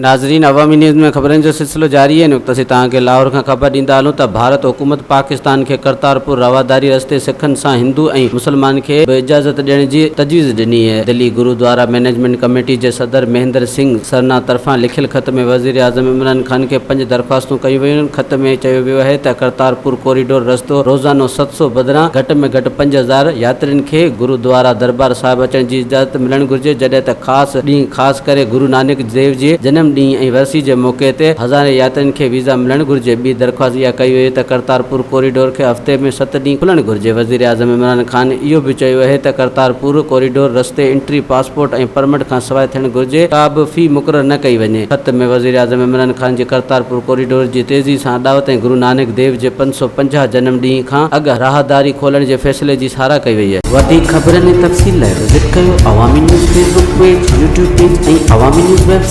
ناظرين عوامي نيوز ۾ خبرن جو سلسلو جاري آهي. هن وقت اسين توهان کي لاهور کان خبر ڏيندا هلون ته ڀارت حڪومت پاڪستان کي ڪرتارپور رواداري رستي سکن سان هندو ۽ مسلمان کي به اجازت ڏيڻ جي تجويز ڏني آهي. دلي گرودوارا مئنيجمينٽ ڪميٽي جي صدر مهندر سنگهه سرنا طرفان لکيل خط ۾ وزيراعظم عمران خان کي پنج درخواستون ڪيون ويون آهن. خط ۾ چيو ويو آهي ته ڪرتارپور ڪوريڊور رستو روزانو 700 بدران گهٽ ۾ گهٽ 5000 ياترين کي گرودوارا دربار صاحب اچڻ جي اجازت ملڻ گهرجي جڏهن ته خاص ڏينهن خاص ڪري گرو نانڪ ديو جي جنم ڏينهن ۽ ورسي جي موقعي تي هزارين ياترين کي ويزا ملڻ گهرجي. ٻي درخواست اها ڪئي وئي ته ڪرتارپور ڪوريڊور کي هفتي ۾ ست ڏينهن کلڻ گهرجي. وزيراعظم عمران خان اهو به چيو اهي ته ڪرتارپور ڪوريڊور رستي انٽري پاسپورٽ ۽ پرمٽ کانسواء ٿيڻ گهرجي، ڪا به في مقرر نه ڪئي وڃي. خط ۾ وزيراعظم عمران خان جي ڪرتارپور ڪوريڊور جي تيزي سان اڏاوت ۽ گرو نانڪ ديو جي 550 جنم ڏينهن کان اڳ راهداري کولڻ جي فيصلي جي ساراهه ڪئي وئي آهي. وڌيڪ خبرن ۽ تفصيل لاء وزٽ ڪيو Awami news Facebook page, YouTube page ۽ Awami news website.